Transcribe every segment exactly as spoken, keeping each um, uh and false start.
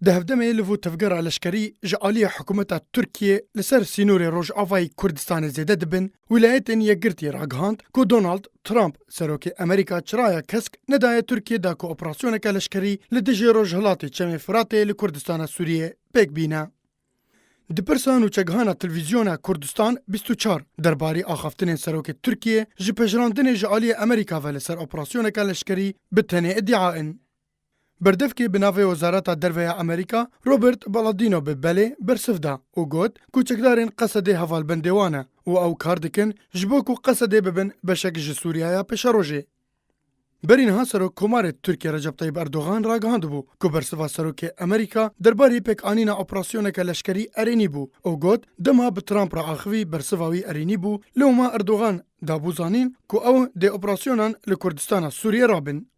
Di hevdemê li vû tevgera leşkerî ji aliyê hikûmeta Tirkiyê li ser sînorê Rojavayê Kurdistanê zêde dibin, Wîlayetên Yekgirtî ragihand ku Donald Trump, serokê Amerîka, çiraya kesk nedaye Tirkiyê da ku operasyoneke leşkerî li dijî rojhilatê Çemê Firatê li Kurdistana Sûriyê pêk bîne. Di pirsa nûçegihana televîzyona Kurdistan bîst û çar derbarî axaftinên serokê Tirkiyê ji pejirandinê ji aliyê Amerîka ve li ser operasyoneke leşkerî bi tenê îdia in. Berdevkê bi navê Wezareta Derve ya Amerîka, Robert Palladino bi belê bersiv da û got ku çekdarên Qesedê hevalbendê wan e û ew kar dikin ji bo ku Qesedê bibin beşek ji Sûriyaya pêşerojê. Berî niha Serokkomarê Tirkiyê Recep Tayyip Erdogan ragihandibû ku bersiva serokê Amerîka derbarî pêkanîna operasyoneke leşkerî erênî bû û got, dema bi Trump re axivî bersiva wî erênî bû, lewma Erdogan dabû zanîn ku ew dê operasyonan li Kurdistana Sûriyê rabin.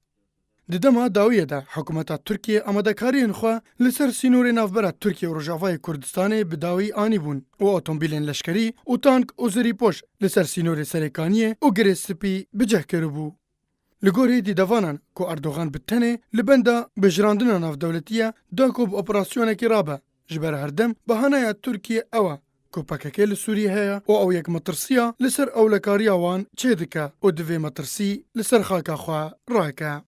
Di dema dawiyê de hikûmeta Tirkiyê amadekariyên xwe li ser sînorê navbera Tirkiye û Rojavayê Kurdistanê bi dawî anîbûn û otomobîlên leşkerî û tank û zirîpoş li ser sînorê Serêkaniyê û Girê Spî bi cih kiribû. Li gorî dîdevanan ku Erdogan bi tenê li benda bijirandina navdewletî ye, da ku bi operasyonekî rabe, ji ber herdem bahanaya Tirkiyê ew e ku P K K li Sûriyê heye û ew yek metirsiya li ser ewlekariya wan çêdike û divê metirsî li ser xaka xwe rake.